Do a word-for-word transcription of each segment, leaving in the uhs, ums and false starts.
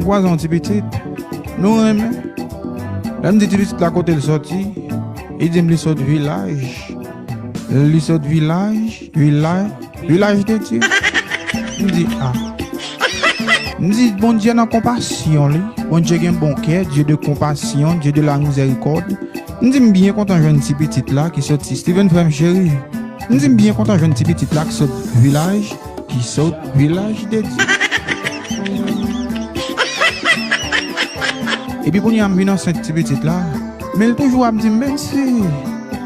Vwazen yon ti pitit, nou renmen. Lè m di ti pitit la kote l sòti, li di m li sot vilaj. Li sot vilaj, vilaj, vilaj de Dye. M di, a. M di, Bondye nan konpasyon li. Bondye gen bon kè, Dieu de compassion, Dieu de la miséricorde. M di, m byen kontan jwenn ti pitit la ki soti. Steven, frè m cheri. M di, m byen kontan jwenn ti pitit la ki sot vilaj, ki sot vilaj de Dye. Epi kounye a m vin ansent ti pitit la. Men l toujou ap di m, Bensi,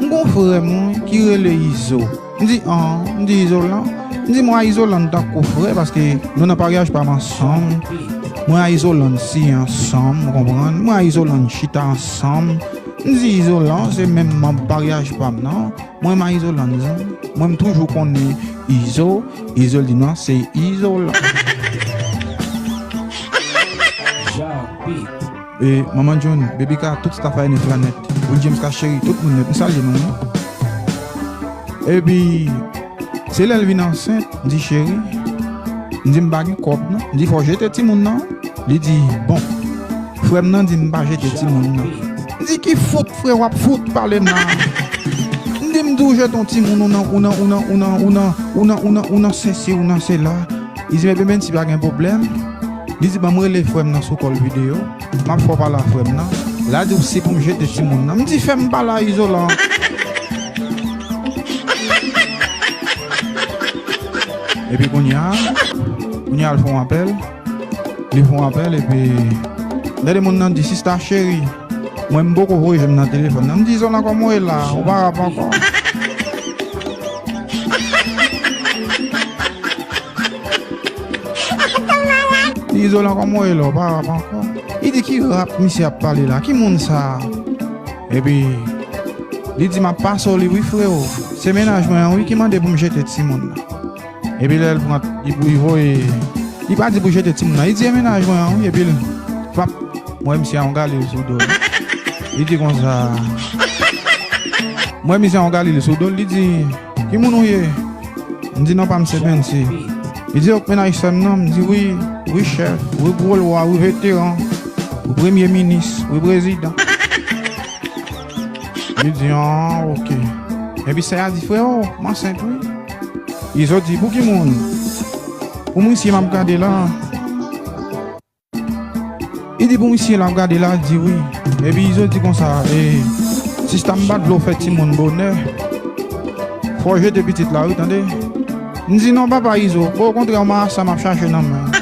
m gon frè mwen ki rele Izo. M di, an, m di Izolan. M di, mwen a Izolan tankou frè, paske nou nan paryaj pa m ansanm. Mwen a Izolan siyen ansanm, ou konprann? Mwen a Izolan chita ansanm. M di, Izolan, se menm manm paryaj pa m nan. Mwen, m a Izolan, zanmi. Mwen, m toujou konnen Izo. Izo, l di, non, se Izolan. E, Manman John, Baby K, tout staff a N F la nèt. Will James K cheri, tout moun nèt. M salye nou, wi. Epi, se lè l vin ansent, m di, cheri, m di, m pa gen kòb, non. M di, fò w jete timoun nan. Li di, bon. Frè m nan di m pa jete timoun nan. M di, ki fout, frè, w ap fout pale m la? M di, m di w jete yon timoun, ou nan, ou nan, ou nan, ou nan, ou nan, ou nan, ou nan, ou nan sesi, ou nan sela. Li di, men, Bensi, pa gen pwoblèm. Li di, ban m rele frè m nan sou kòl videyo. M ap fè w pale a frè m nan. L a di w si pou m jete timoun nan. M di, fè m pale a Izolan. Epi kounye a, kounye a, l fè yon apèl. Li fè yon apèl, epi tande moun nan di, sista cheri, mwen, m poko voye je m nan telefòn nan. M di, Izolan, kòman w ye la? Ou pa rap ankò? Di, Izolan, kòman w ye la? Ou pa rap ankò? Li di, ki rap misye ap pale la? Ki moun sa a? Epi, li di, m ap pase w li, wi, freo. Se mennaj mwen an, wi, ki mande pou m jete timoun nan. Epi lè l pran, li, li voye, li pa di pou jete timoun nan. Li di, e mennaj mwen an, wi, epi l, pap, m wè misye a yon galil sou do l. Li di konsa, m wè misye a yon galil sou do l, li di, ki moun ou ye? M di, non pa m se Bensi. Li di, ok, mennaj sè m nan? M di, wi, wi, chèf, wi, gwo lwa, wi, veteran, wi, premye minis, wi, prezidan. Li di, an, ok. Epi sè a di, freo, m ansent, wi. Izo di, pou ki moun? Pou misye m ap gade la. Li di, pou misye l ap gade la, di wi. Epi Izo di konsa, e, sista, m pa t vle w fè timoun bonè. Fò w jete pitit la, wi, tande. M di, non, papa Izo, okontrè, marasa m ap chache nan men.